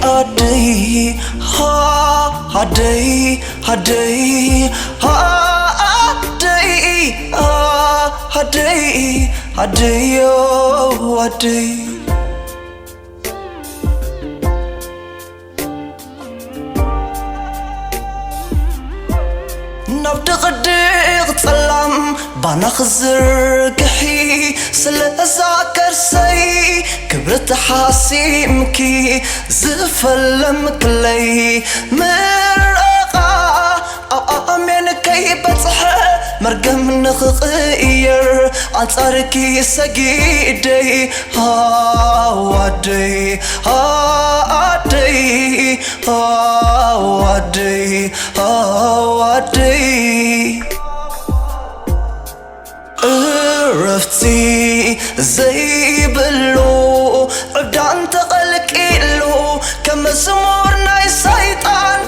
ኣደይ ሃ ኣደይ ኣደይ ሃ ኣደይ ሃ ኣደይ ኣደይ ኣደይ ናብ ድቕድቕ ጸላም ባና ክዝርግሒ ስለዛ ከርሰይ ክብሪ ተሓሲምኪ ዝፈለምክለይ ምረቓ ኣብ ኣሜን ከይበጽሐ መርገም ንኽቕየር ኣንጻርኪ ሰጊደይ ሃዋደይ ሃኣደይ ሃዋደይ ሃዋደይ እረፍቲ ዘይብሉ ዕብዳን ተቐልቂሉ ከም መዝሙር ናይ ሰይጣን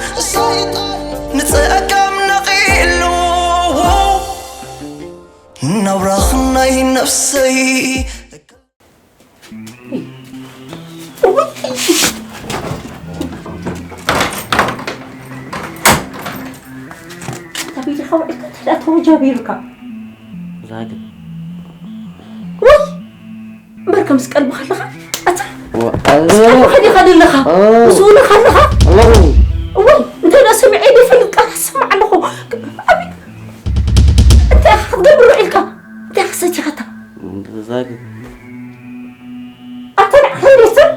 ንጸጋም ነቒሉ ናብራኽ ናይ ነፍሰይ ኣቢልካ ውዒልካ እንታይ ደኣ ተወጃቢሩካ? ዛግብ። ወይ እምበር ከምዚ ቀልብኻ ኣለኻ ኣታ ቀልብኻ ዲኻ ዘለኻ ምስኡ ኣለኻ ኣለኻ ወይ እንታይ ደኣ ሰሚዐ ዘይፈልጥ ቃላት ሰማዕ ኣለኹ እንታይ ክትገብር ውዒልካ እንታይ ክትሰቲኻታ ዛግብ ኣታ ንዓኻ እንዴስብ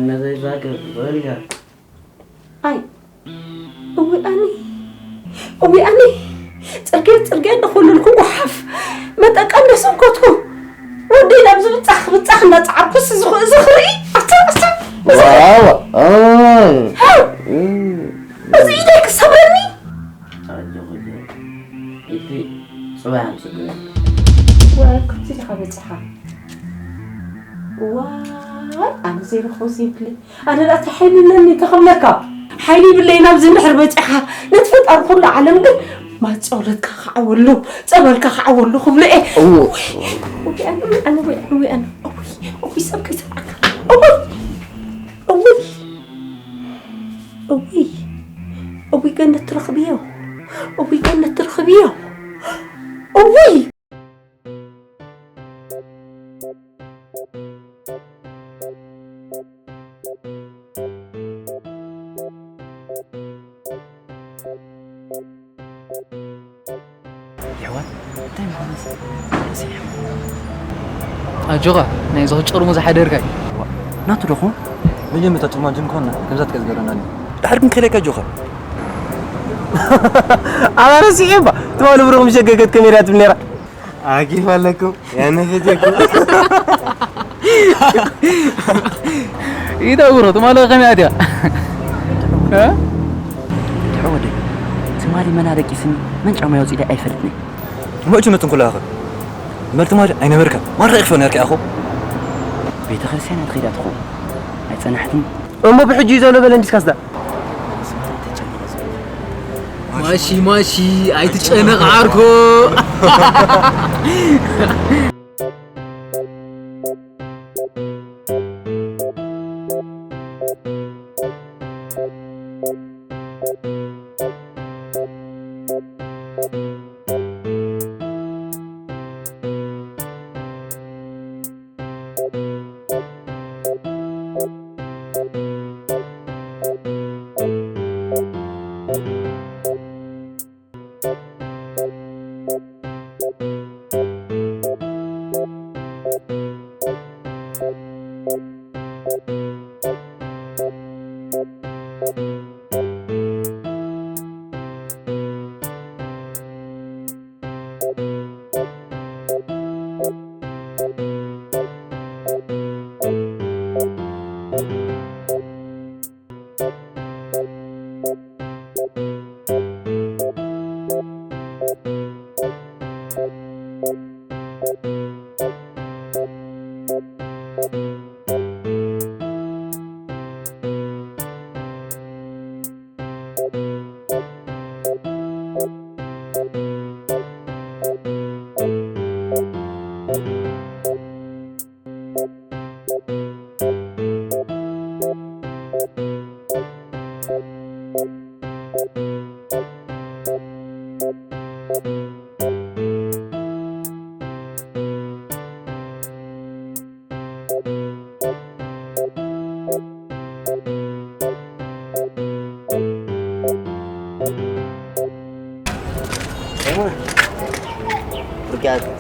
ነዘይ ዛግብ በልያ ኣይ እውይ ኣነ እውይ ኣነ ጽርግያ ጽርግያ እንዳኾለልኩ ጓሓፍ መጠቃ እንዳሰንኮትኩ ወደይ ናብ ዝብጻሕ ክብጻሕ እንዳጻዓርኩስ እዚ ክርኢ ኣታ ኣታ እዚ ኢደይ ክሰብረኒ ኣጆኺ ኢድኪ ጽባሕ ኣምስግነኪ ዋይ ከምዚ ዲኻ በጺሓ ዋይ ኣነ ዘይረኽቦ ዘይብለይ ኣነ ደኣ እንታይ ሓይሊ ኣለኒ እንታይ ክብለካ ሓይሊ ይብለይ ናብዚ እንድሕር በጺሓ ነቲ ፈጣሪ ኩሉ ዓለም ግን ማይ ጸሎትካ ክዓወሉ ጸበልካ ክዓወሉ ክብሎ እየ እዎ እውይ ኣነ እውይ ኣነ እውይ ኣነ እውይ ሰብ ከይሰምዓካ እውይ እውይ እውይ እውይ ገነት ትረኽብዮ እውይ ገነት ትረኽብዮ እውይ የሕዋት እንታይ ምዃንስ ደስ ይብል ኣጆኻ ናይ ዝኽጨርሙ ዝሓደርካይ ናቱ ዶ ኹን መጀመርታ ጥማን ጅም ኮና ከምዛ ትቀዝገረና ድሓር ግን ከለካ ኣጆኻ ኣባረሲኤ እባ ትማሊ ብሩኽ ምሸገገት ከመይ እያ ትብል ነይራ ኣኪፍ ኣለኩም ያነፈጀኩም ኢታ ብሮ ትማሊ ከመይ ኣትያ ድሕር ወደይ ትማሊ መን ኣደቂስኒ መን ጫማ የውፅኢለ ኣይፈልጥኒ መእቹ መትን ኩላኸ መል ትማሊ ኣይነበርካ ማራ ይኽፈ ነርካ ኢኹ ቤተ ክርስቲያን ኣትኸይዳ ትኹ ኣይፀናሕትን እሞ ብሕጂ እዩ ዘሎ በለ እንዲስካስዳ ማሺ ማሺ ኣይትጨነቕ ዓርኮ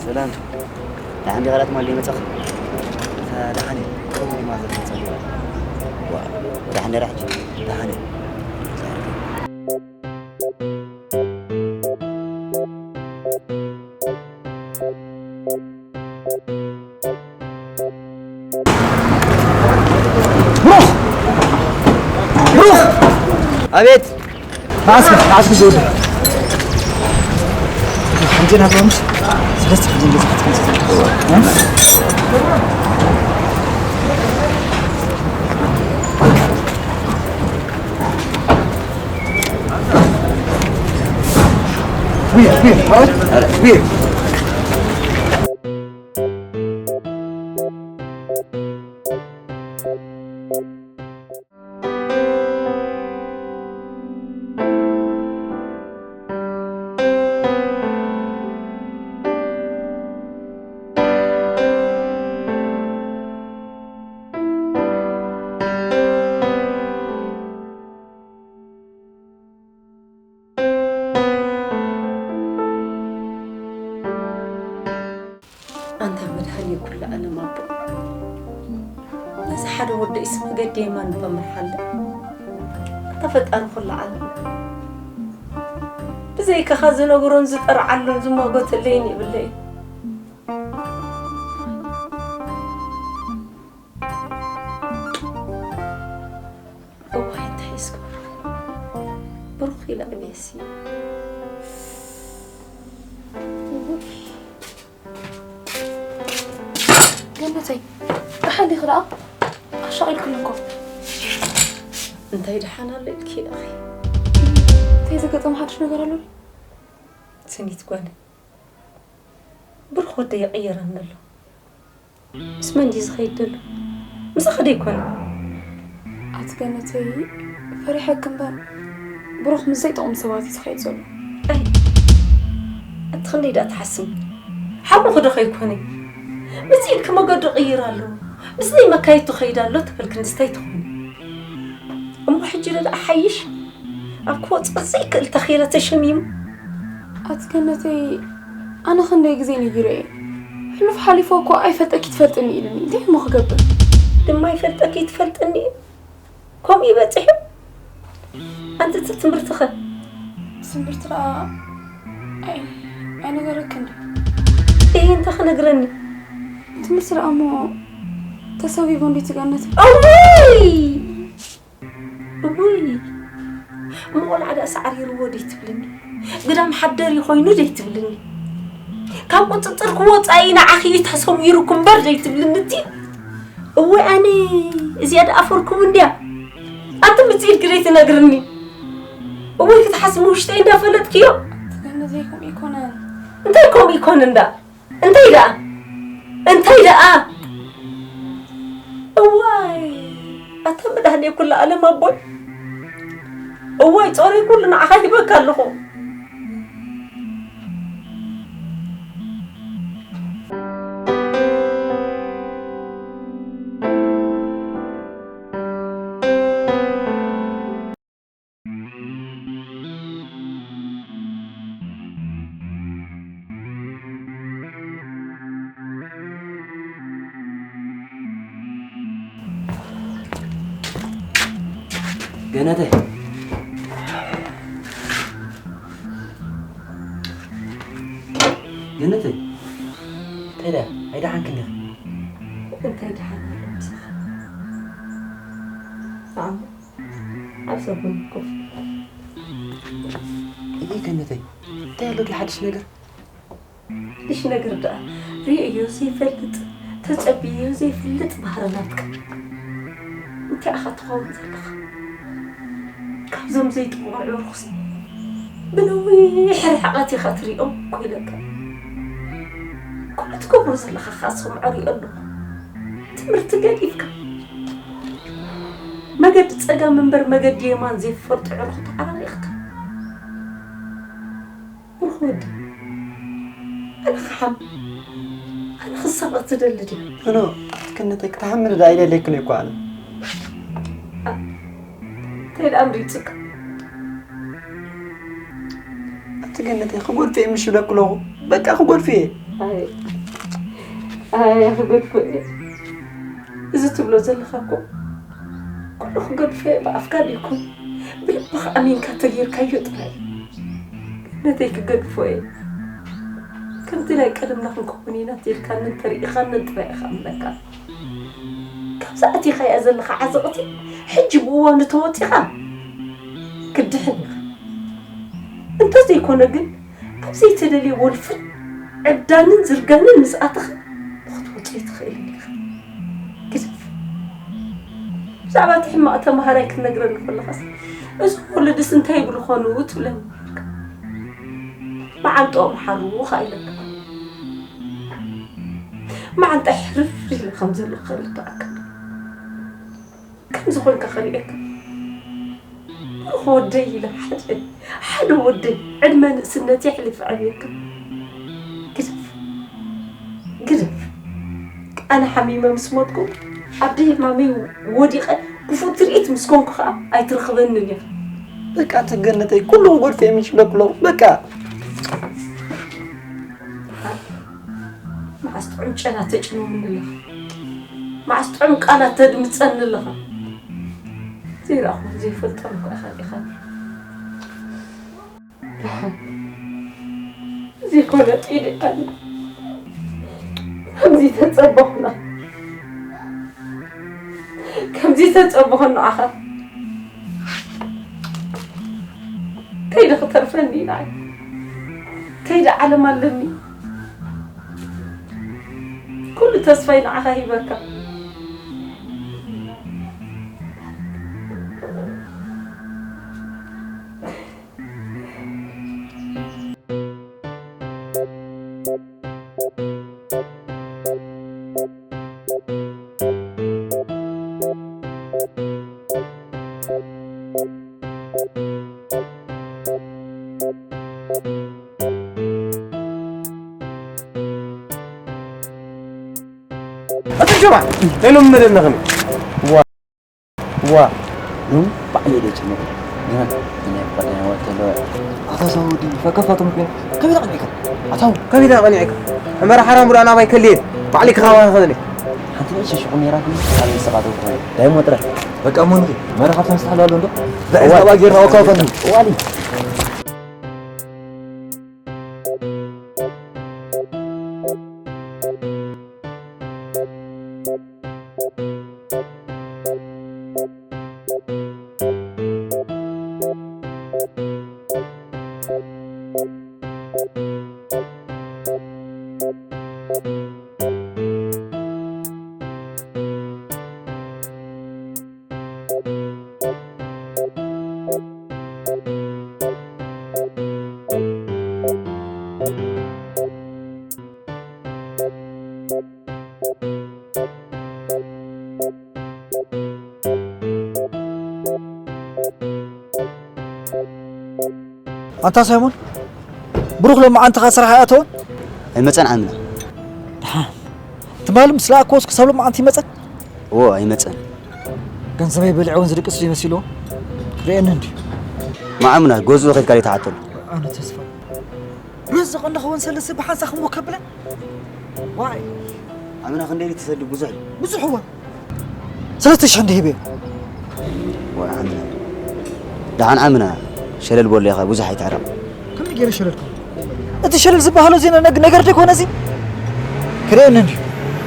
ሰላም። ደሓን ዲኻ? ራት ማል ይመጻኻ? ደሓን እየ። ከምኡ ድማ ዘርፍ ጸሊባ። ዋ፣ ደሓን ዲኻ ሕጂ? ደሓን እየ። ብሩኽ! ብሩኽ! ኣቤት! ንዓስኪ፣ ንዓስኪ ዝወደ። ሓንቲ ናብራ ምስ ሰለስተ ሓንቲ ገዛ ክትመጽእ። ዊር፣ ዊር፣ ማለት? ዊር። ኣንታ መድሃኔ ኩሉ ዓለም ኣቦ፣ ነዚ ሓደ ወደይስ መገዲ የማን እባ ምርሓለ። ኣንታ ፈጣሪ ኩሉ ዓለም፣ ብዘይካኻ ዝነግሮን ዝጠርዓሎን ዝሟጎተለይን የብለይን። እዋይ፣ እንታይ እዩ ዝገብሮ? ብሩኽ ኢለ ዕብየሲ። ገነተይ፣ ደሓን ዲኺ ደኣ? ኣሻቒልክኒ እኮ። እንታይ ደሓን ኣሎ ኢልኪ ኢኺ? እንታይ ዘጋጠመ ሓድሽ ነገር ኣሎ? ስኒት ጓለይ፣ ብሩኽ ወደይ ይቕየረኒ ኣሎ። ምስ መን ድዩ ዝኸይድ ዘሎ? ምሳኺ ዶ ኣይኮነን? ኣቲ ገነተይ፣ ፈሪሐኪ እምበር፣ ብሩኽ ምስ ዘይጠቕሙ ሰባት እዩ ዝኸይድ ዘሎ። ኣይ፣ ኣቲ ክንደይ ደኣ ትሓስሚ? ሓሙኺ ዶ ከይኮነ? ምስ ኢድኪ መገዱ ይቕይር ኣሎ፣ ምስ ዘይመካየድቱ ይኸይድ ኣሎ ትብል ክንድስታይ ትኾኒ? እሞ ሕጂ ዶ ደኣ ሓይሽ? ኣብ ክወጽእ ዘይክእል ተኺለ ተሸሚሙ። ኣቲ ገነተይ፣ ኣነ ክንደይ ግዜ ነጊረ እየ። ሕሉፍ ሓሊፎ እኮ ኣይፈልጠኪ ትፈልጥኒ ኢሉኒ። እንታይ እሞ ክገብር? ድማ ኣይፈልጠኪ ትፈልጥኒ። ከምኡ ይበጽሕ እዩ። ኣንቲ እቲ ትምህርትኸ? ትምህርቲ ደኣ ኣይ-፣ ኣይነገረክን ድዩ? እይ፣ እንታይ ክነግረኒ? ትምህርቲ ደኣ እሞ ተሰቢቡ እንድዩ እቲ ገነተይ። እውይ! እውይ! እሞ ቆልዓ ደኣ ሳዕሪርዎ ደይትብልኒ? ግዳም ሓደሪ ኮይኑ ደይትብልኒ? ካብ ቁጽጽርኪ ወጻኢ ንዓኺ እዩ ተሰዊሩኪ እምበር ደይትብልኒ እቲ? እወ ኣነ እዚኣ ደኣ ፈርኩም እንድያ። ኣቲ ምጽኢት ግደይ ትነግርኒ። እወ ክትሓስሚ ውሽጠይ እንዳፈለጥክዮ። ትገነ ዘይኮም ይኮነን። እንታይ ኮም ይኮን እንዳ? እንታይ ደኣ? እንታይ ደኣ? እዋይ! ኣታ መድሃኔ ኩሉ ዓለም ኣቦይ። እዋይ ጾረይ ኩሉ ንዓኻ ሂበካ ኣለኹ። ገነተይ፣ ገነተይ፣ እንታይ ደኣ ኣይደሓንክን ዲኺ? እንታይ ደሓን ኣሎ ምሳኻ? ንዓሞ ኣብ ሰብ ቡን ኮፍ። እይ ገነተይ፣ እንታይ ኣሎ ድዩ ሓድሽ ነገር? ሓድሽ ነገር ደኣ ርእየዮ ዘይፈልጥ፣ ተጸብየዮ ዘይፈልጥ ባህሪ ናትካ። እንታይ ኢኻ ትኸውን ዘለኻ? ካብዞም ዘይጥቕሙ ኣዕሩኽሲ ብነዊሕ ርሕቐት ኢኻ ትሪኦም እኮ ኢለካ። ኩሉ ትገብሮ ዘለኻ ከኣ ዝሰምዖ ሪኦ ኣለኹ። ትምህርቲ ገዲፍካ፣ መገዲ ጸጋም እምበር መገዲ የማን ዘይፈልጡ ኣዕሩኽቲ ዓራሪቕካ። ብሩኽ ወዲ፣ ኣነ ክሓም፣ ኣነ ክሳቐ ትደሊ ድያ? ኖ፣ ኖ፣ ኣቲ ገነተይ ክትሓሚ ደኣ ኣይደልየክን እየ እኮ ኣነ። ኣ-፣ እንታይ ደኣ ኣምሪጹካ? ኣቲ ገነተይ ክጎድፍ እየ ምሽ ኢለኪ ኣለኹ። በቃ ክጎድፍ እየ። ኣይ ኣይ ክገድፎ እየ። እዚ ትብሎ ዘለኻ እኮ ኩሉ ክገድፎ እየ ብኣፍካ ደይኮን፣ ብልብኻ ኣሚንካ ተገይርካዮ ጥራይ። ነተይ ክገድፎ እየ። ከምቲ ናይ ቀደምና ክንከውን ኢና ተልካንን ተርኢኻንን ጥራይ ኢኻ እምለካ። ካብዛ ኣቲኻያ ዘለኻ ዓዘቕቲ ሕጂ ብእዋኑ ተወፂኻ ክትድሕን ኢኻ። እንተዘይኮነ ግን ኣብ ዘይተደልየ ወልፍን ዕብዳንን ዝርጋንን ምስ ኣተኻ ክትወፅኦ ኣይትኽእልን ኢኻ። ግደፍ። ብዛዕባ እቲ ሕማቕ ተምሃራይ ክትነግረኒ ከለኻስ፣ እዞም ወለድስ እንታይ ይብሉ ኾኑ ትብለኒ ነርካ። መዓንጥኦም ሓሩ ኸኣ ኢለካ። መዓንጣ ሕርር ኢለ ከም ዘሎ ክርድኣካ። ከምዚ ኾንካ ክርእየካ። ብሩኽ ወደይ ኢለ ሓደ፣ ሓደ ወደይ ዕድመ ንእስነት የሕሊፈ ዕብየካ። ግደፍ፣ ግደፍ። ኣነ ሓሚመ ምስ ሞትኩ፣ ኣብ ደይ ሕማመይ ወዲቐ ክፉእ ትርኢት ምስ ኮንኩ ኸኣ ኣይትረኽበንን ኢኻ። በቃ ተገነተይ፣ ኩሉ ክጎድፍ እየ ምሽ ብለኩ ኣለኹ። በቃ። መዓስ ጥዑም ጨና ተጭንወኒ ኣለኻ? መዓስ ጥዑም ቃና ተድምፀኒ ኣለኻ? ዘይረኣኹን ዘይፈልጦን እኮ ኢኻ ዲኻ? ዘይኮነ ኢለ ኣነ ከምዚ ተጸበኹና፣ ከምዚ ተጸበኹ ንዓኻ። ከይደ ክተርፈኒ ንዓይ? ከይደ ዓለም ኣለኒ? ኩሉ ተስፋይ ንዓኻ ሂበካ። ኣቶ ጆባ፣ ሄሎ፣ መደነኽን? ዋ፣ ዋ፣ ኑም ባዕለይ ደጭ ነው። ያ፣ እኔ ፈቀደ ወተሎ። ኣታ ሳውዲ፣ ፈከፋቶም ኩን። ከቢዳ ቀኒዕካ። ኣታው፣ ከቢዳ ቀኒዕካ። ዕመር ሓራም ቡዳ ናባይ ከልየን። ባዕሊ ክኻባ ኸለኒ። ሓንቲ ንእሽቶ ሽቁ ነይራ ግን፣ ኣብ ዝሰቃተው ኮነ። ዳይ ሞጥረ። በቃ፣ ሞንኺ፣ መረኻብ ተንስተሃል ኣሎ እንዶ? ዳይ ዋል። ሰባ ጌርና ወካው ፈኒ። ዋሊ። ኣንታ ሳይሞን፣ ብሩኽ ሎማዓንትኻ ስራሕ ኣይኣተወን? ኣይመጸን ዓምና። ደሓን። ትማሊ ምስ ለኣክዎስ ክሳብ ሎማዓንቲ ይመጸን? እዎ፣ ኣይመጸን። ገንዘበይ በሊዕዎ ዝድቅስ ይመስልዎ? ክርእየኒ እንድዩ። መዓምና፣ ገዝኡ ኸድካ ደይ ትሓተሉ? ኣነ ተስፋ። ሩዝ ዝቐንደ ክወን ሰለስተ ብሓንሳእ ክሞ ከብለ? ዋይ። ዓምና ክንደይ ትሰድድ ብዙሕ እዩ። ብዙሕ እዋ። ሰለስተ ሽሕ እንድሂበ። ዋይ ዓምና። ደሓን ዓምና፣ ሸለል በሎ ኢኻ፣ ብዙሕ ኣይትሕረቕ። ከመይ ገይረ ሸለልኩም? እቲ ሸለል ዝበሃሎ ዜና ነግ-፣ ነገር ዶ ይኮነ እዚ? ክርእየኒ እንድዩ።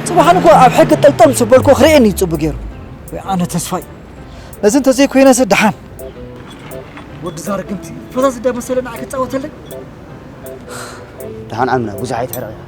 ጽባሕ ንግሆ ኣብ ሕጊ ጠልጠል ምስ በልኩ ክርእየኒ እዩ ጽቡቕ ገይሩ። ወይ ኣነ ተስፋይ። ነዚ እንተዘይኮይነስ ደሓን። ወዲ እዛ ርግምቲ ፈዛዝ እንዳመሰለ ንዓይ ክጻወተለይ? ደሓን ዓምና፣ ብዙሕ ኣይትሕረቕ ኢኻ።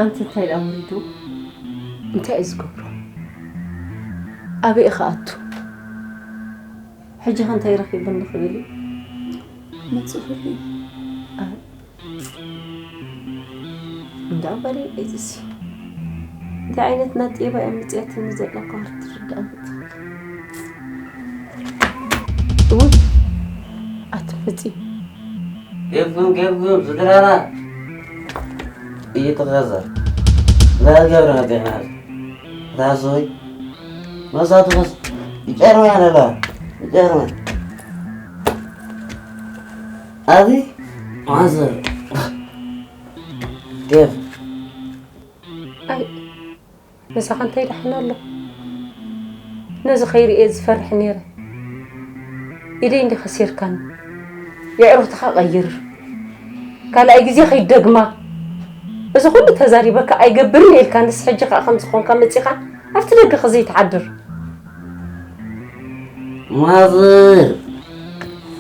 ኣንቲ እንታይ ደኣ ወሪዱ? እንታይ እዩ ዝገብሮ? ኣበይ እዩ ክኣቱ? ሕጂ ኸ እንታይ ረኺቡ ንኽብል እዩ? መጽእ ሁሉ እዩ። ኣይ፣ እንዳ በለ እዚሲ እንታይ ዓይነት ናጤባ እያ መጽያትኒ ዘላ እኳ ክትርዳእ ትኽእል። እውይ፣ ኣቲ መጺ። ጌብኩም፣ ጌብኩም፣ ስድራና እየተኸዘ። እንዳገብረ መጤና። ራስይ መሳቱ መስ-፣ ይጨርማ ያለላ። ይጨርማ። ኣዚ ማዘር። ጌብ። ኣይ፣ ምሳኻ እንታይ ደሓን ኣሎ? ነዚ ከይርእየ ዝፈርሕ ነይረ። ኢደይ እንዲ ከሲርካኒ። የዕሩኽትኻ ቀይር። ካልኣይ ግዜ ከይደግማ። እዚ ኩሉ ተዛሪበካ ኣይገብርን ኢልካ፣ ንስ ሕጂ ከኣ ከም ዝኾንካ መጺኻ ኣብቲ ደገ ከዘይትሓድር። ማዘር፣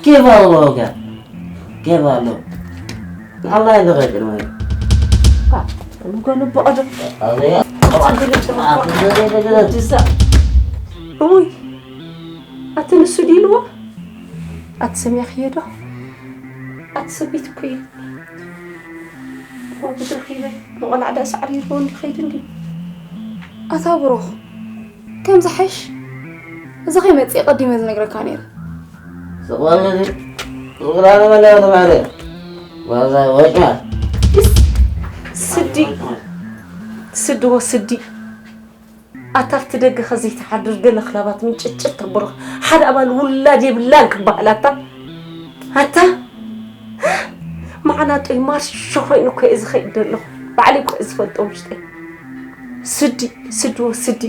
ኬፍ ኣሎ ጋ? ኬፍ ኣሎ። ኣላ ይልኸ ቅድመ። አ፣ ንጎኑ በቐዶ። ኣበያ። ድዛ። እውይ፣ ኣቲ ንሱ ዲልዎ? ኣቲ ሰሚዕኽዮ ዶ? ኣቲ ሰበይቲ እኮ እየ። እሞ ብድርኺ በይ፣ ንቖልዓ ደኣ ሳዕሪ ይርቦ እንዲ ኸይድ እንዲ። ኣታ ብሩኽ፣ ከም ዝሓሽ፣ እዚ ኸይመጽእ ቀዲመ ዝነግረካ ነይረ። ስቕ በል እዚ፣ ስቕ በል ኣነ መለያ ተማዕረ። ዋዛ ወጭ ማለት። ስዲ፣ ስዲ ወስዲ። ኣታ ኣብቲ ደገ ከዘይትሓድር ገለ ክላባት ምጭጭት ተብሎ። ሓደ ኣባል ውላድ የብላን ክበሃል ኣታ። ኣታ መዓናጦይ ማርሾ ኮይኑ እኮ እየ ዝኸይድ ዘለኹ። ባዕለይ እኮ እየ ዝፈልጦ ውሽጠይ። ስዲ፣ ስዲ ወስዲ።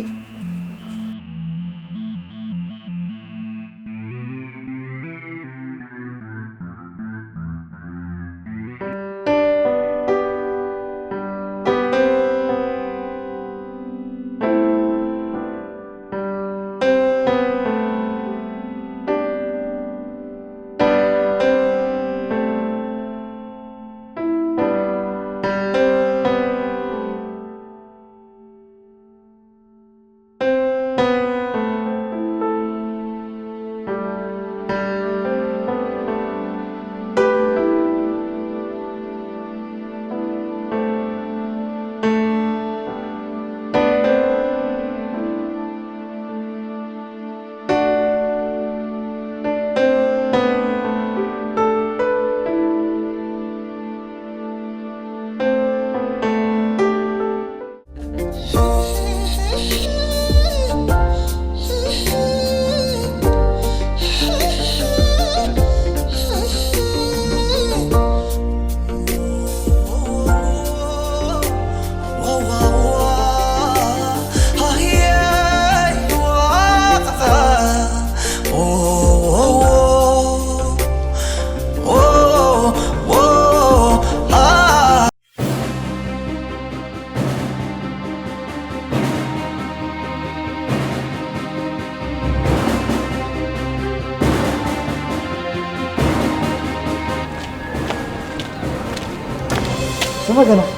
ስመ ገነት፣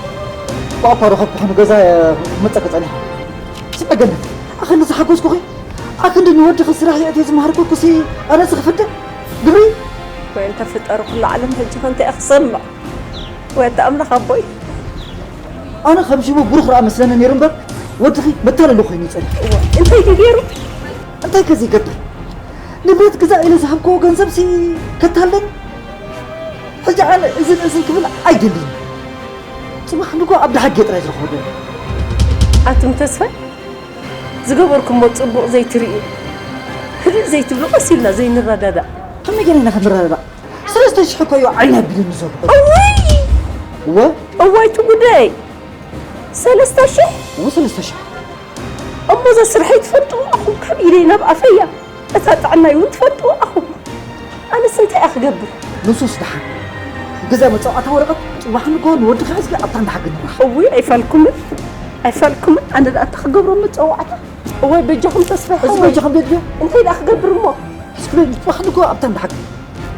ቋቋ ረኸብኩ ንገዛ ክመጸኪ ጸኒሐ። ስመ ገነት፣ ኣኸ እንደ ዝሓጎስኩኺ፣ ኣኸ እንደ ንወድኺ ስራሕ የእትየ ዝመሃርኩኩሲ ኣነስ ክፍደ ግብሪ። ወይ እንተ ፍጠሩ ኩሉ ዓለም ሕጂ ከ እንታይ እየ ክሰምዕ? ወይ ኣታ ኣምላኽ ኣቦይ። ኣነ ከም ሽሙ ብሩኽ ደኣ መስለኒ ነይሩ እምበር፣ ወድኺ መታለሊ ኮይኑ ይጸንሕ። እዋ፣ እንታይ ድዩ ገይሩ? እንታይ ከ ዘይገብር? ንብረት ግዛእ ኢለ ዝሃብክዎ ገንዘብሲ ከታልለኒ? ሕጂ ኣነ እዝን እዝን ክብል ኣይደልን። ጽባሕ ንግሆ ኣብ ደሓጌ ጥራይ ዝረኽቦ ገንዘብ። ኣቱም ተስፋይ፣ ዝገበርኩሞ ጽቡቕ ዘይትርእዩ፣ ህድእ ዘይትብሉ፣ ቀስ ኢልና ዘይንረዳዳእ። ከመይ ገይርና ክንረዳዳእ? ሰለስተ ሽሕ እኮ እዩ ዓይኒ ኣቢሉኒ ዘሎ። እውይ! እወ? እዋይ እቲ ጉዳይ! ሰለስተ ሽሕ? እወ፣ ሰለስተ ሽሕ። እሞ እዛ ስርሐይ ትፈልጥዎ ኣኹም፣ ካብ ኢደይ ናብ ኣፈያ። እታ ጥዕናይ እውን ትፈልጥዎ ኣኹም። ኣነስ እንታይ እየ ክገብር? ንሱስ ደሓን። ገዛ መጻዋዕታ ወረቐት ጽባሕ ንግሆ ንወድኺ ሒዝኪ ኣብታ እንዳ ሓቂ ንራሕ። እውይ፣ ኣይፋልኩምን፣ ኣይፋልኩምን። ኣነ ደኣ እንታይ ክገብሮ መጻዋዕታ? እዋይ በጃኹም ተስፋ እዚ ሓወይ። በጃኹም ቤት ቤት። እንታይ ደኣ ክገብር እሞ? እስኪ በይ፣ ጽባሕ ንግሆ ኣብታ እንዳ ሓቂ።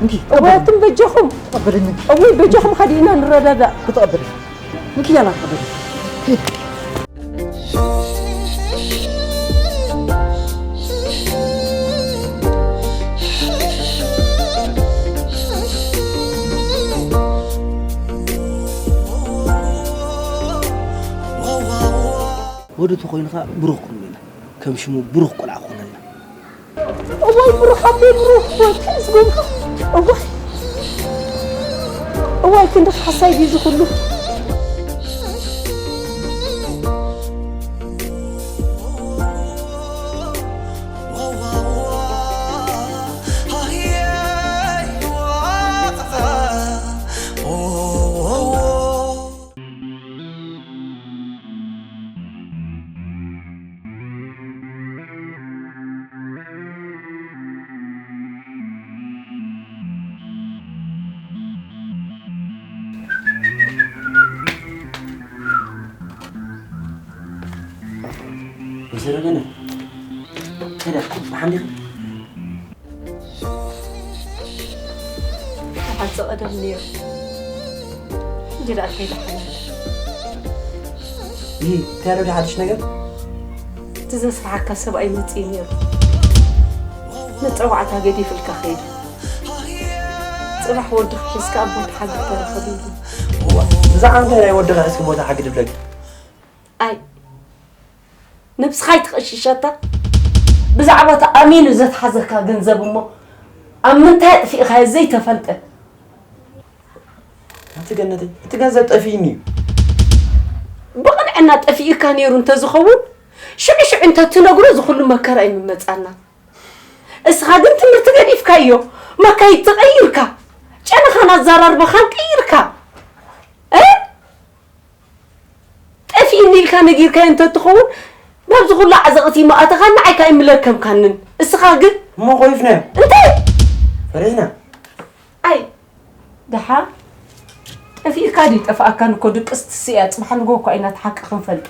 እንኪ፣ እዋይ ተቐበልኒ። ኣቱም በጃኹም። ተቐበልኒ። እውይ በጃኹም፣ ሓደ ኢና ንረዳዳእ። ተቐበልኒ። እንኪ፣ ያላ ተቐበልኒ። ሂድ። ወዲ ተኾይንኻ ብሩኽ ኩን ኢና። ከም ሽሙ ብሩኽ ቆልዓ ክኾነልና። እዋይ ብሩኽ ኣቦይ፣ ብሩኽ ወዲ ዝጎንካ። እዋይ፣ እዋይ ክንዲ ካሕሳይ ድዩ ዝኹሉ? ወይዘሮ ገነት፣ ከዳ፣ ብሓንዲ ሓቂ ቀደም ነይሩ። ሕጂ ደኣ እንታይ ደሓን ኣሎ? ይህ እንታይ ኣሎ ሓድሽ ነገር? እቲ ዘስርሓካ ሰብኣይ መጺኡ ነይሩ። መጸዋዕታ ገዲፍልካ ከይዱ። ጽባሕ ወድኻ ሒዝካ ኣብ ቦታ ሓቂ ተረኸብ ይብሉ። እዋ፣ ብዛዕባ እንታይ ናይ ወድኻ ሒዝኪ ቦታ ሓቂ ድብለኪ? ኣይ፣ ነብስኻ ኣይትኸሽሸታ። ብዛዕባ እቲ ኣሚኑ ዘትሓዘካ ገንዘብ እሞ ኣብ ምንታይ ኣጥፊእኻዮ ዘይተፈልጠ? ኣንቲ ገነተይ፣ እቲ ገንዘብ ጠፊእኒ እዩ። ብቕንዕና ጠፊእካ ነይሩ እንተዝኸውን፣ ሽዑ ሽዑ እንተትነግሮ እዚ ኩሉ መከራ ኣይምመጻና። እስኻ ግን ትምህርቲ ገዲፍካዮ፣ መካይድ ተቐይርካ፣ ጨነኻን ኣዘራርባኻን ቀይርካ። እ? ጠፊእኒ ኢልካ ነጊርካዮ እንተትኸውን፣ ናብዚ ኩሉ ዓዘቕቲ ምኣተኻን ንዓይካ ኣይምለከምካንን። እስኻ ግን እሞ ኮይፍናዮ። እንታይ? ፈሪሕና። ኣይ፣ ደሓ ጠፊእካ ድዩ ጠፋእካን እኮ ድቅስቲ ስእያ፣ ጽባሕ ንግሆ እኳ ኢና እቲ ሓቂ ክንፈልጣ።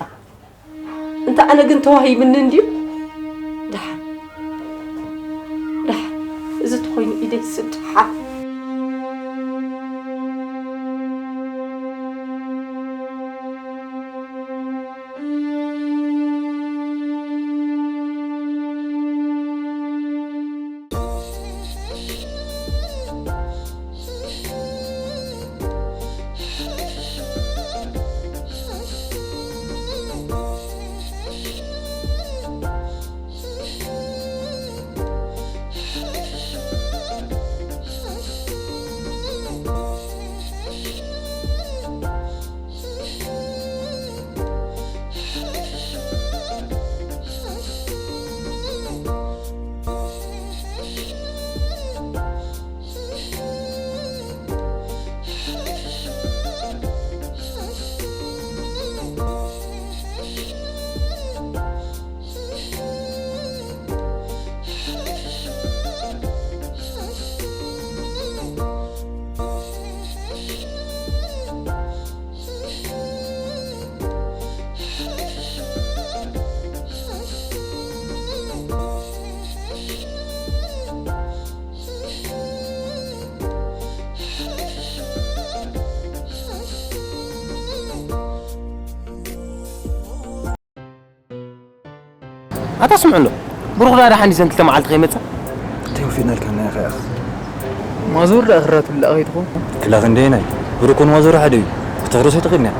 እንተ ኣነ ግን ተዋሂብኒ እንድዩ። ደሓ፣ ደሓ፣ እዚ ተኾይኑ ኢደይ ስድ፣ ደሓ። ኣታ ስምዑ እንዶ፣ ብሩኽ ዳኣ ደሓን ድዩ ዘን ክልተ መዓልቲ ከይመጸ? እንታይ ወፊርና ኢልካና ኢኻ ያኽ? ማዞር ደኣ ክራትብላ ከይትኾን? ክላ ክንደየናይ? ብሩኽ ኮን ማዞር ሓደ እዩ። ክትሕርሶ ኣይትኽእልን እያ።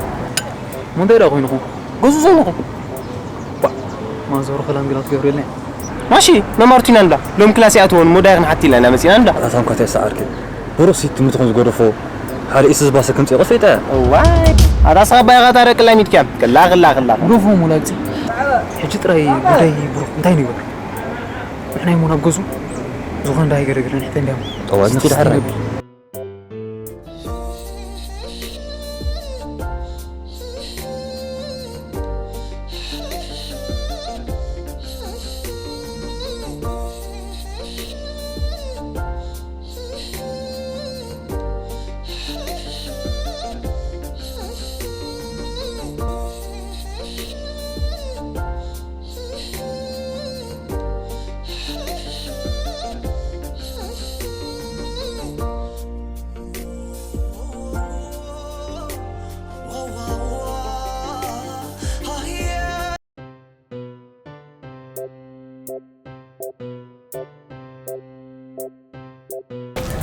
እሞ እንታይ ደኣ ኮይንኹም? ገዙ ዘለኹም። ባ፣ ማዞር ክላን ግላ ትገብረልና እያ። ማሺ፣ መማርቱ ኢና እንዳ። ሎም ክላስ ይኣትዎን፣ ሞዳይ ክንሓቲ ኢልና ኢና መጺና እንዳ። ኣታ ታንኳ እንታይ ሰዓርኪ? ብሩኽሲ ትምህርቲ ከም ዝገደፎ፣ ሓደ ኢሱ ዝባሰ ከምጽእ ቆፊጠ። እዋይ፣ ኣታ ስኻ ባይኻ ታረቅ ላሚትካ። ክላ፣ ክላ፣ ክላ። ብሩኽም ወላግጺ። ሕጂ ጥራይ ጉዳይ ብሩኽ እንታይ ንግበር? ንሕና እሞ ናብ ገዙ ዝኾነ እንዳይ ገረገረ ንሕተ እንዲያም። ጠዋዝ ንኪድ ሓራይ።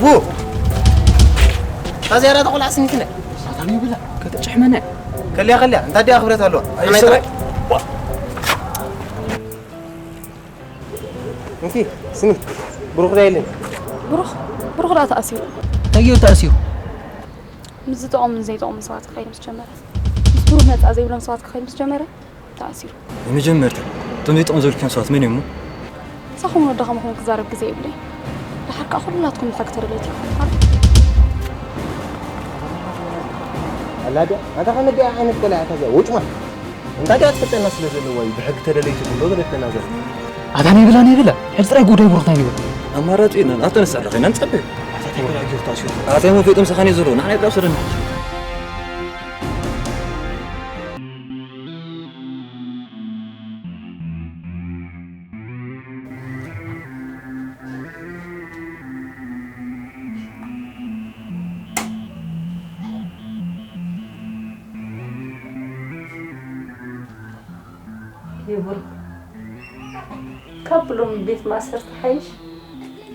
ቡ! እታ ዝያዳ ተቆልዓ ስኒትና። ሳታን ይብላ። ከተጭሕመና። ከልያ፣ ከልያ። እንታ ዲኣ ክብረት ኣለዋ። ኣይ፣ ኣይ፣ ሰብኣይ። ዋ። እንኪ ስሚ፣ ብሩኽ ዶ የለን? ብሩኽ፣ ብሩኽ ደኣ ተኣሲሩ። እንታይ ገይሩ ተኣሲሩ? ምስ ዝጠቕሙን ዘይጠቕሙን ሰባት ክኸይድ ምስ ጀመረ፣ ምስ ብሩኽ መጻ ዘይብሎም ሰባት ክኸይድ ምስ ጀመረ ተኣሲሩ። ንመጀመርታ እቶም ዘይጠቕሙ ዘብልክዮም ሰባት መን እዮም? ንሳኹም ወደኻ ምዃኑ ክዛረብ ግዜ የብለይ። ደሓር ከኣ ኩላትኩም ንሓቂ ተደለይቲ ኢኹም። ኣላ ድያ? ኣታ ከመይ ድያ ዓይነት ቆልዓ እታ እዚኣ? ውጭ ማለት እንታይ ድያ ትፈልጠና ስለ ዘለዋ እዩ ብሕጊ ተደለይቲ ትብሎ ዘለትና ዘር? ኣታ ነይ ብላ፣ ነይ ብላ። ሕጂ ጥራይ ጉዳይ ብሩኽ እንታይ ንብል? ኣማራጺ የለን። ኣብታ ንሳ ኣለኸ ኢና ንጸበዩ። ኣታ እንታይ ገይሩ ተኣሲሩ? ኣታ እንታይ መፈይጦም ሰኻን እዩ ዘሎ? ንዓና ይብላ ውሰደና። ይቡር ካብ ብሎም ቤት ማእሰርቲ ሓይሽ።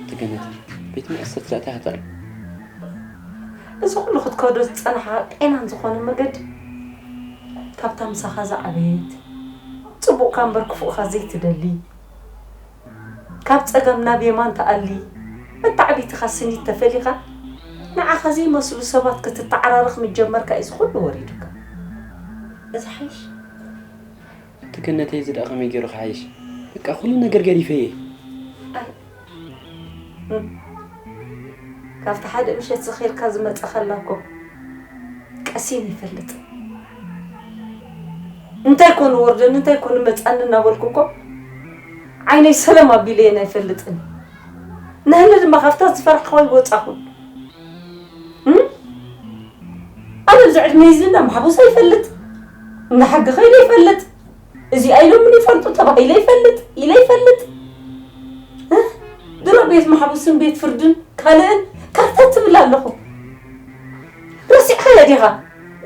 ተገነት ቤት ማእሰርቲ ዛእታ ያህጣል። እዚ ኩሉ ክትከዶ ዝጸናሓ ጤናን ዝኾነ መገዲ ካብታ ምሳኻ ዝዓበየት ጽቡቕካ እምበር ክፉእካ ዘይትደሊ፣ ካብ ጸጋም ናብ የማን ትኣሊ፣ መታዕቢትኻ ስኒት ተፈሊኻ ንዓኻ ዘይመስሉ ሰባት ክትተዓራረኽ ምጀመርካ እዩ እዚ ኩሉ ወሪዱካ። እዚ ሓይሽ። ተገነተይ፣ እዚ ደኣ ከመይ ገይሩ ክሓይሽ? በቃ ኩሉ ነገር ገዲፈ እየ። ኣይ፣ እም። ካብቲ ሓደ ምሸት ዝኸይድካ ዝመጸኸላ እኮ ቀሲን ይፈልጥ። እንታይ ኮን ወርደን፣ እንታይ ኮን መጻን እናበልኩ እኮ ዓይነይ ሰለም ኣቢለየን ኣይፈልጥን። ንህሊ ድማ ካብታ ዝፈራሕክዋ ይወጻኹን። እም? ኣነ ብዚ ዕድመ እዚ እንዳ ማሕቡስ ኣይፈልጥ፣ እንዳ ሓቂ ከይደ ይፈልጥ፣ እዚ ኣይሎምን ይፈልጡ ተባሂለ ይፈልጥ፣ ኢለ ይፈልጥ። እ? ድሮ ቤት ማሕቡስን ቤት ፍርድን ካልእን ካርታ ትብል ኣለኹ። ረሲዕካዮ ዲኻ?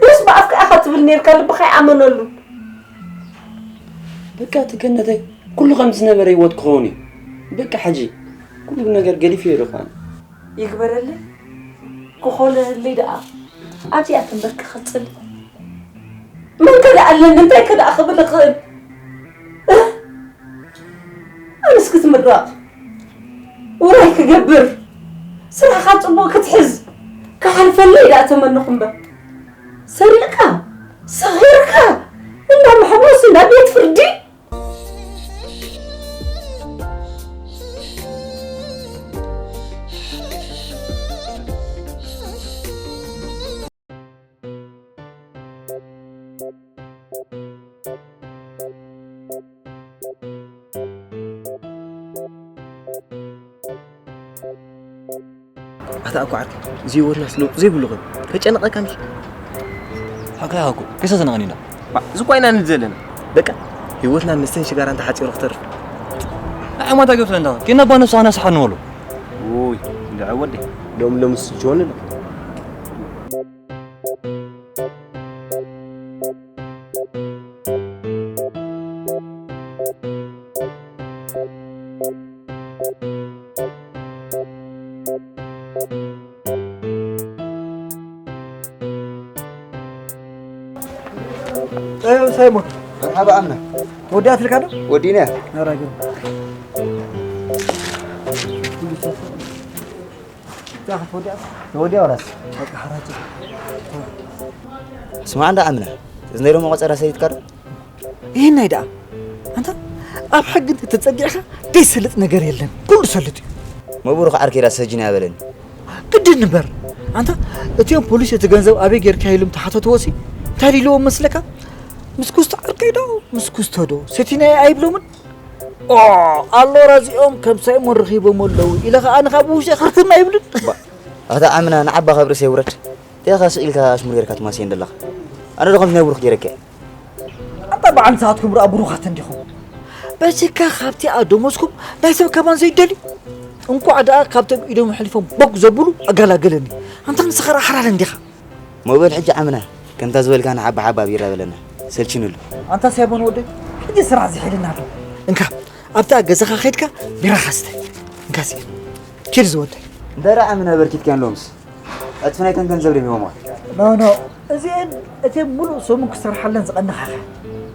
ወይስ ብኣፍካ ኢኻ ትብል ነይርካ ልብኻ ኣይኣመነሉን? በቃ ተገነተይ፣ ኩሉ ከም ዝነበረ ህይወት ክኸውን እዩ። በቃ ሕጂ ኩሉ ነገር ገዲፈዮ ኣለኹ ኣነ። ይግበረለይ። ክኾነለይ ደኣ ኣብዚኣ ተንበርኪኸ ክጽሊ። መን ከ ደኣ ኣለኒ? እንታይ ከ ደኣ ክብል እኽእል? እ? ኣነስ ክትምረቕ፣ ውራይ ክገብር፣ ስራሕኻ ጽቡቕ ክትሕዝ፣ ክሓልፈለይ ደኣ ተመነኹ እምበር፣ ሰሪቕካ፣ ሰኺርካ፣ እንዳ ማሕቡስ፣ እንዳ ቤት ፍርዲ፣ ኣታ እኮ ዓርኪ፣ እዚ ህይወትናስ ለውጢ ዘይብሉ ኮይኑ ተጨነቐካ ምሽ? ሓቃ ኢኻ እኮ፣ ከይሰሰናቐኒና። ባ፣ እዚ እኮ ኢና ንብል ዘለና። በቃ፣ ህይወትና መስተን ሽጋራን ተሓጺሩ ክተርፍ። ንዓይ ማታ ገብቶ እንዳ፣ ኬና ባ ነብስኻ ነስሓ ንበሎ። ውይ፣ እንድዒ ወደይ፣ ሎም ሎምስ ጆን ኣሎ። ኣዮ ሳይሞን። መርሓባ ኣምና። ወዲኣ ትልካ ዶ? ወዲና። ኣራግም። ዛኸት ወዲያ? ወዲያ ወራስ። በቃ ሓራጭ። ስማዕ እንዳ ኣምና፣ እዚ ናይ ሎሚ ቆጸራ ሰሊጥካ ዶ? ይህናይ ደኣ። ኣንታ ኣብ ሕጊ እንተ ተጸጊዕካ ዘይሰልጥ ነገር የለን። ኩሉ ሰልጥ እዩ። መብሩኽ ዓርከይ ዳስ ሰጂና ያበለኒ። ግድን እምበር። ኣንታ እቲኦም ፖሊስ እቲ ገንዘብ ኣበይ ጌርካ ኢሎም ተሓተትዎ ሲ እንታይ ኢልዎም መስለካ? ምስ ኩስቶ ዓርከይ ዶ ምስ ኩስቶ ዶ ሰቲናዮ ኣይብሎምን? ኦ፣ ኣሎ ራዚኦም ከም ሳይሞን ረኺቦም ኣለዉ ኢለ ኸኣ ንኻብ ውሽጢ ክርትም ኣይብልን። ባ፣ ኣታ ኣምና ንዓባ ካብ ርእሰይ ውረድ። እንታይ ኢኻ ስቕ ኢልካ ኣሽሙር ጌርካ ትማስየን ዘለኻ? ኣነ ዶ ከምዚ ናይ ብሩኽ ጌረካ እየ? ኣንታ በዓል ንስኻትኩም ረኣ ብሩኻት እንዲኹም። በጅካ ካብቲ ኣደሞዝኩም ናይ ሰብ ከማን ዘይደልዩ። እንቋዕ ደኣ ካብቶም ኢዶም ኣሕሊፎም ቦግ ዘብሉ ኣገላገለኒ። ኣንታ ንስኻ ረኣ ሓላል እንዲኻ። ሞበል ሕጂ ዓምና ከምታ ዝበልካ ንሓባ ሓባ ቢራ በለና ሰልችንሉ። ኣንታ ሳይሞን ወደይ፣ ሕጂ ስራሕ ዝሒልና ኣሎ። እንካ ኣብታ ገዛኻ ኸይድካ ቢራ ኻስተ። እንካ ሲ ኪድ ዝወደይ። እንተ ደኣ ዓምና በርኪትካ ሎምስ ዕጽፊ ናይተን ገንዘብ ደሚሞማ። ኖ ኖ፣ እዚኤን እቲ ሙሉእ ሰሙን ክሰርሓለን ዝቐነኻኻ።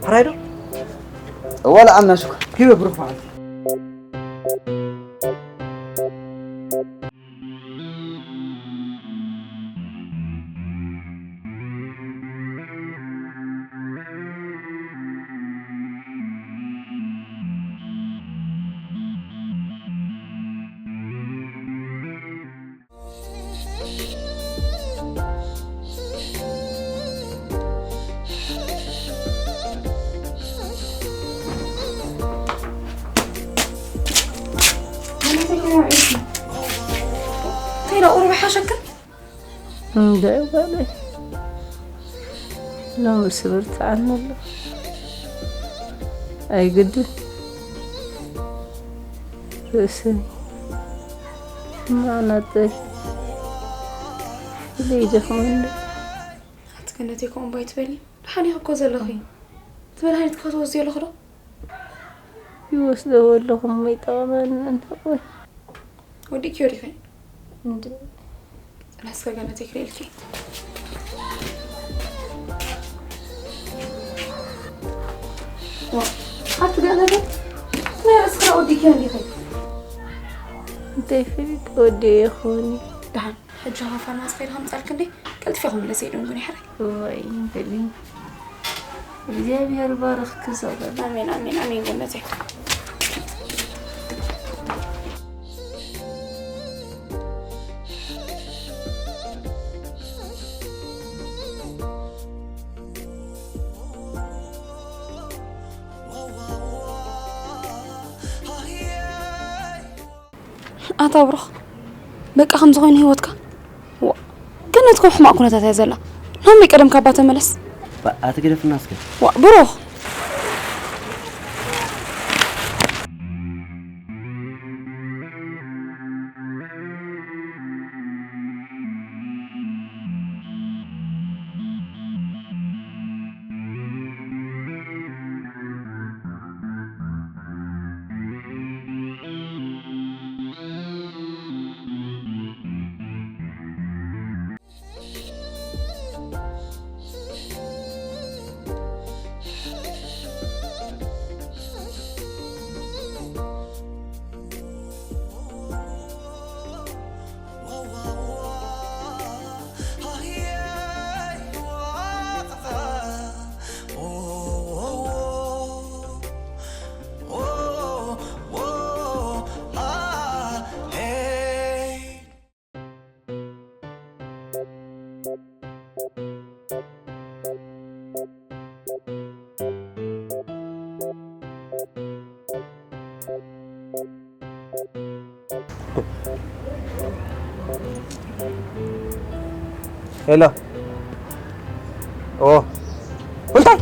ሕራይ ዶ? እዋላ ዓምና ሹክ። ሂበ ብሩኽ መዓልቲ። እንታይ ደኣ ቁሩብ ይሓሸክን? እንደ በለ ሎምስ ብርትዓኒ ኣሎ። ኣይግድን ርእሰይ ማዕናጠይ ኢለ ይደኽመኒ። ኣቲ ገነተይ ከምኡ እምባ ኣይትበሊ። ደሓን ኢኺ እኮ ዘለኺ። እቲ መድሃኒት ክትወስድዮ ኣለኺ ዶ? ይወስዶ ኣለኹ እሞ ይጠቕመኒ እንተኾነ። ወዲእክዮ ዲኺ? እንደ ጽናስከ ገነተይ ክርእየልኪ። ዋ፣ ኣቲ ገነተይ፣ ናይ ርእስኺ ወዲእክዮ እንዲኺ? እንታይ ፍሊጥ ወዲኦ ይኾን? ደሓን፣ ሕጂ ኻብ ፋርማሲ ከይደ ከምጻልኪ እንዴ? ቀልጢፈ ክምለስ እየ፣ ደንጉኒ ሕራይ። እዋይ፣ እንግዲህ እግዚኣብሔር ባርኽኪ ዘበለ። ኣሜን፣ ኣሜን፣ ኣሜን ገነተይ። ኣታ ብሩኽ፣ በቃ ከምዚ ኮይኑ ህይወትካ? ዋ፣ ገነት ከም ሕማቕ ኩነታት እያ ዘላ። ናመይ ቀደም ካባ ተመለስ። ባ-፣ ኣቲ ግደፍና እስከ። ዋ፣ ብሩኽ። ሄሎ። ኦ። እንታይ?